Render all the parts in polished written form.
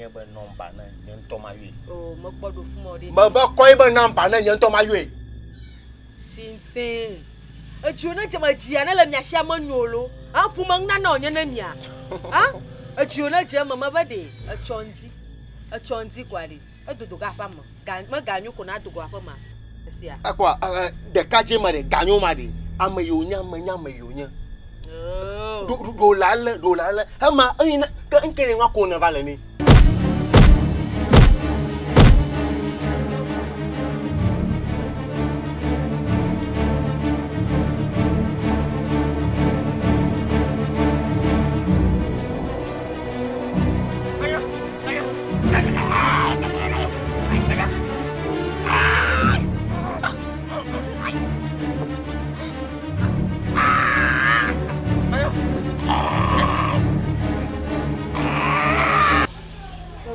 nye be nɔmba ne nye ŋutɔ mayɔe. O, mekpɔ ɖo fumɔ ɖe. Mebe kɔ ye be nɔmba ne nye ŋutɔ mayɔe. Tintin. Edziwo ne dze me dzia ne le mia sia menyo lo. A ƒome nunana wònye ne mia. A edziwo ne dze eme mebe ɖe etsɔ ŋdi. Etsɔ ŋdi koa ɖe. Edodo ga aƒea me. Ga meganyo ko na do go aƒe ma. Esia. Ekpɔa ɖekadze ma ɖe ganyo ma ɖe. Ame yi wònye ame nye ame yi wònye. Ɖo ɖo la le ɖo la le. Ema eyi ne ke ŋke ye ŋua ko ne va le nɛ.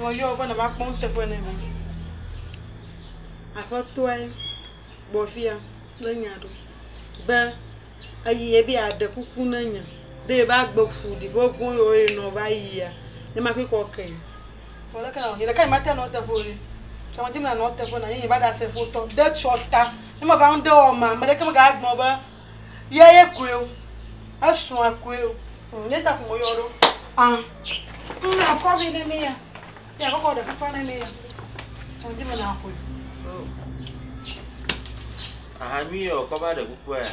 Meyɔ be neva kpɔ nuteƒe ne mi. Aƒetɔe gbɔ fia kple nya ɖo be eyi ye be yeaɖe kuku ne nye be yebe agbe ƒu ɖi ƒe ʋu yiwo yenɔ va yia ne makui kɔ ke. Vɔ leke nawɔ? Nye ɖeka nyemate nɔ eteƒe o ɖe. Ta medi be nanɔ eteƒe na ye nye va ɖasefo tɔ ɖe tsɔ ta. Ne meva ŋu ɖe wɔ ma, ame ɖeke megagblɔ be ye ye koe o. Esrɔ̃a koe o. Nye ta ko meyɔ ɖo. Ah. Akɔ vi ne mi ya. Ya kɔkɔ ɖe kukua ne mi ya. Medi be naxɔe. Aha nyui yɔ kɔ va ɖe kukua ya.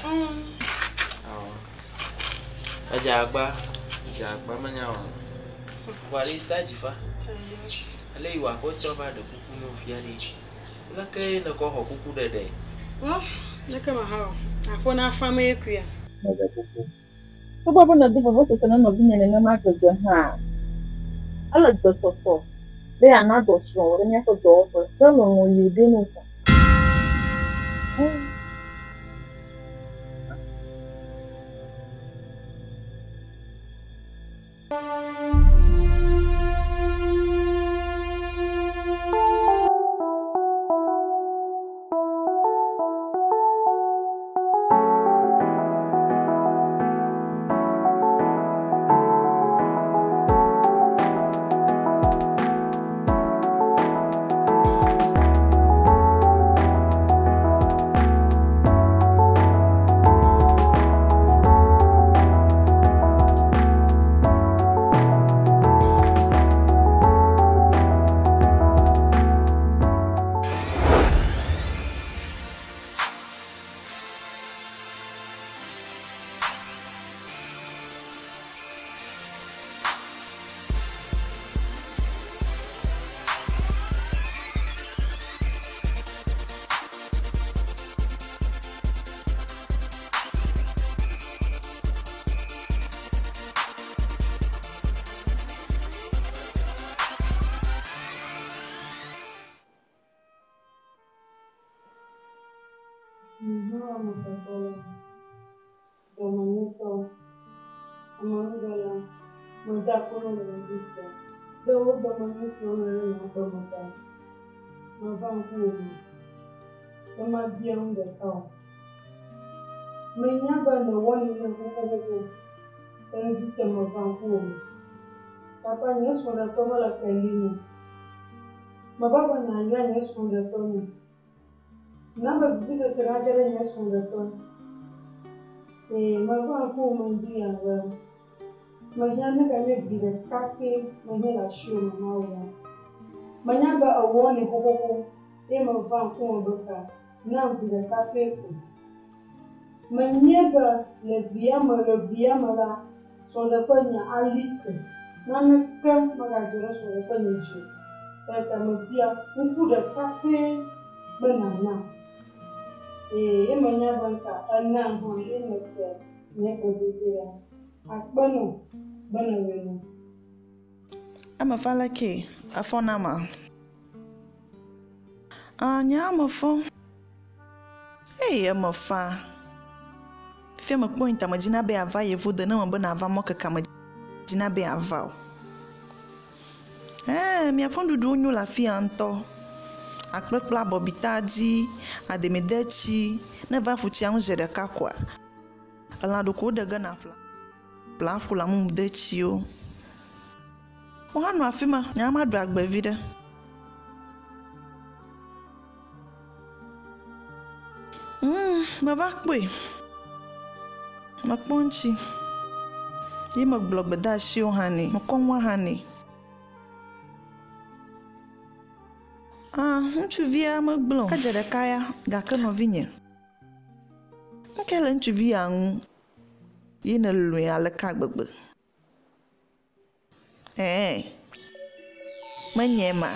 Edze agba. Edze agba menya o. Vɔa ɖe isa dzifa. Ale yi wò aƒetɔ va ɖe kuku ne wò fia ɖe. Leke ye nèkɔ xɔ kuku ɖeɖe? Wɔ, leke maha wɔ? Aƒe na fa me ye kuya. Meɖe kuku. Togbɔ be nèdo vevesese na nɔvinye nenema gbegbe hã, ele gbesɔsɔ be yeana dɔ srɔ̃wò ɖe míaƒe dɔwɔƒe ɖe lɔlɔ̃ li wòɖo na wò ta. Ẽ. Ŋuɖɔametetɔwo, dɔmenyotɔwo, amenuvela, meda akpe na wò le ŋdi sia ɖe wò dɔmenyo siwo nèle ɖe nye agbe me ta. Meva ŋkuwò me be mabia nu ɖeka wò. Menya be nèwɔnɛ nam xoxoxoxo ke ŋdi sia meva ŋkuwò me. Papa, nye srɔ̃ɖeƒe mele ke lim o. Meva be nàyra nye srɔ̃ɖeƒe me. Na be vivisese nage ɖe nye srɔ̃ɖeƒe. Ee, meva ŋkuwò me ŋdi ya be mehiã ne ganye vi ɖeka pɛ mehiã le asiwò me Mawu la. Menya be èwɔnɛ xoxoxo eye meva ŋkuwò me be ka nam vi ɖeka pɛ ko. Menyae be le via me le via me la, srɔ̃ɖeƒe nye ali ke. Naneke megadzɔ ɖe srɔ̃ɖeƒe nye dzi o. Eya ta mebia ŋku ɖeka pɛ be nànam. Ee, ye menya be ŋka ènam hã ye mese nye gbedodoɖa. Akpe nɔ be nèwɔe nam. Eme fa leke efɔ nama? Ah, nye hã mefɔ. Eye eme fa. Fifia mekpɔ yi ta medina be yeava yevude ne mebe nava mɔkeka medina be yeava o. Ɛɛ, miaƒe nuɖuɖuwo nyo le afi ya ŋutɔ. Akple kple abɔbitadi, ademedetsi. Ne eva ƒu tsia ŋu zi ɖeka koa, elã ɖeko woɖe ge naƒle aƒu le amumudetiwo. Wò hã nɔ afi ma, nye hã maɖu agbe viɖe. Mm, meva kpɔe. Mekpɔ ŋuti. Ye megblɔ gbedeasiwo hã nɛ. Mekɔ nua hã nɛ. Ah, ŋutsuvia megblẽ o. Edze ɖeka ya, gake nɔvinye. Nu kae le ŋutsuvi ya ŋu ye nèlɔ̃e aleke gbegbe? Ɛɛ, menye ema.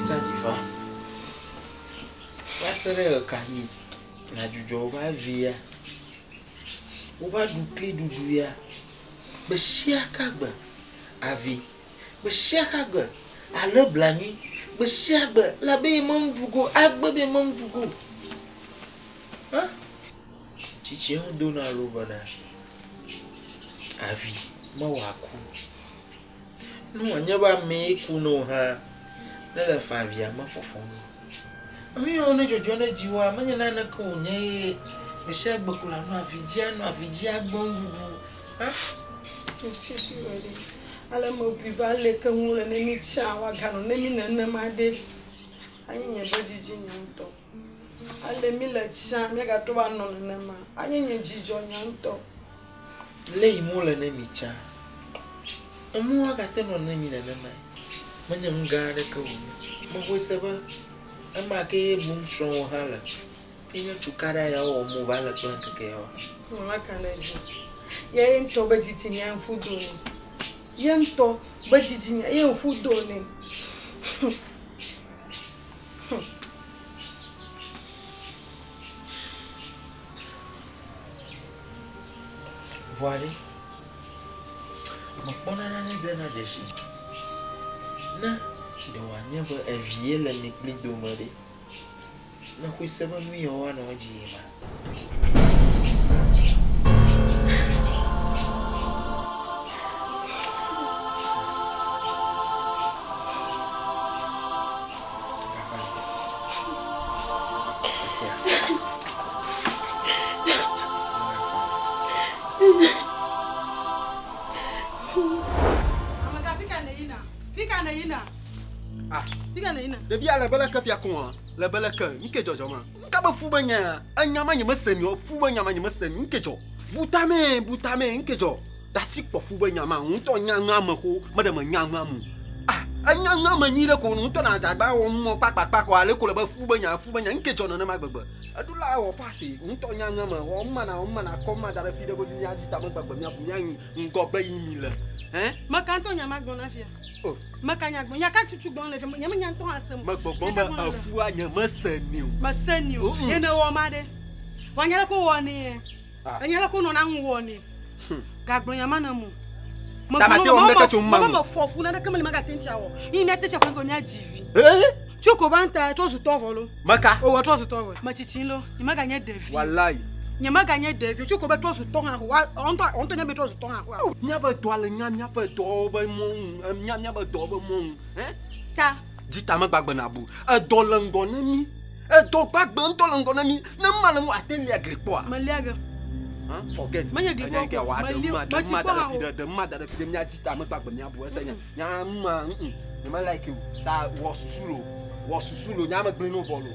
Sadzifa. Va se ɖe ɣekaɣi nàdzudzɔ woƒe avi ya, woƒe aɖukliɖuɖu ya. Gbe sia ka gbe avi, gbe sia ka gbe alé blanui, gbe sia gbe le abe ye menuɖu go, agbe be ye menuɖu go. Hã? Tsitsiawo dona lo bena avi mewɔ aku. Ne wòanye be amee ku ne wò hã, ne le fa avia mefɔfɔm o. Ame yiwo ne dzɔdzɔ ɖe dziwòa, menye naneke wònye ye gbe sia gbe ko le anɔ avi dzi, anɔ avi dzi agbe nuɖuɖu. Hã? Mesusu be ɖe ale mebui be aleke ŋu le ne mi tsã woaganɔ ne mi nenema ɖe. Anye nye be dzidzi nya ŋutɔ. Ale mi le tsã míagatrɔ va nɔ nenema. Anye nye dzidzɔ nya ŋutɔ. Le yi mo le ne mi tsã. Enuwo agate nɔ ne mi nenema. Menye nu gã aɖeke wònye. Mexɔe se be ema ke ye bum srɔ̃wò hã le. Ye nye tukaɖa ya wɔm wòva le kple ŋkeke yawo. Maka ɖe edzi. Ye ye ŋutɔ be dzitsinya ƒu do nɛ. Ye ŋutɔ be dzitsinya ye ƒu do nɛ. Vɔa ɖe, mekpɔna nane dena dzesi. Ne ɖe wòanye be evie le mi kpli dome ɖe, mexɔe se be nu yawo anɔ edzi yim ma. Amegã, fi ka nèyina? Fi ka nèyina? Ah. Fi ka nèyina? Ɖevia le be leke fia kɔa? Le be leke? Nke dzɔdzɔ ma? Nka be fu be nya, enya ma nye mese mi o, fu be nya ma nye mese mi, nke dzɔ. Butame, butame, nke dzɔ. Dasi kpɔ fu be nya ma, ŋutɔ nya ŋa me xo, meɖe me nya ŋa mu. Ah, enya ŋa me nyui ɖe ko, ŋutɔ na dzagba wɔ mɔ kpakpakpa ko, ale ko le be fu be nya, fu be nya, nke dzɔ nenema gbegbe. Eɖo la wɔ fasi, ŋutɔ nya ŋa me, wɔ mana, wɔ mana, kɔ ma da ɖe fi ɖe godzi mía dzi ta me gbegbe mía bu mía ŋgɔgbe yi mi le. Hein? Meka ŋutɔ nya ma gblɔ na fia. Oh. Meka nya gblɔ, nya ka tutu gblɔm le fia, nye menya ŋutɔ hã sem. Megbɔgbɔm be efua nye mese ni o. Mese ni o. Ye ne wɔ ma ɖe. Vɔ nye le ko wɔ ni ye. Ah. Enye le ko nɔ na ŋu wɔ ni. Gagblɔ nya ma na mo. Tamate wɔm ɖeke tso ma me. ŋu. Me fɔ fu na ɖeke meli magate ŋuti awɔ. Yi míate tsi akɔ mía dzi vi. Ee? Tso ko ba ŋuta trɔ zu tɔ vɔ lo. Meka. O wɔ trɔ zu tɔ vɔ. Metsitsi lo. Nye meganye ɖevi. Walayi. Nye meganye ɖevi. Tso ko be trɔ zu tɔ hã wa ŋutɔ ŋutɔ nye be trɔ zu tɔ hã wa. Míaƒe dɔa le nya míaƒe dɔwo be mɔnu. Nya míaƒe dɔwo be mɔnu. Hein? Ta. Dzi ta megbagbe na bu. Edɔ le ŋgɔ ne mí. Edɔ gbagbe ŋutɔ le ŋgɔ ne mí. Ne ma le ŋu ate lia gli kpɔa? Melia ge. Hein? Forget. Menye gli Enya yi ke kpɔ wɔ ko. aɖe Melia- ma, ɖe metsi ma kpɔ da ɖe hã fi o. ɖe, ɖe ma da ɖe fi ɖe mía dzi ta megbagbe mía bu. Ese nya. Nya ma, nye me like o. Ta wɔ susu lo. Wɔ susu lo. Nya megblẽ no vɔ lo.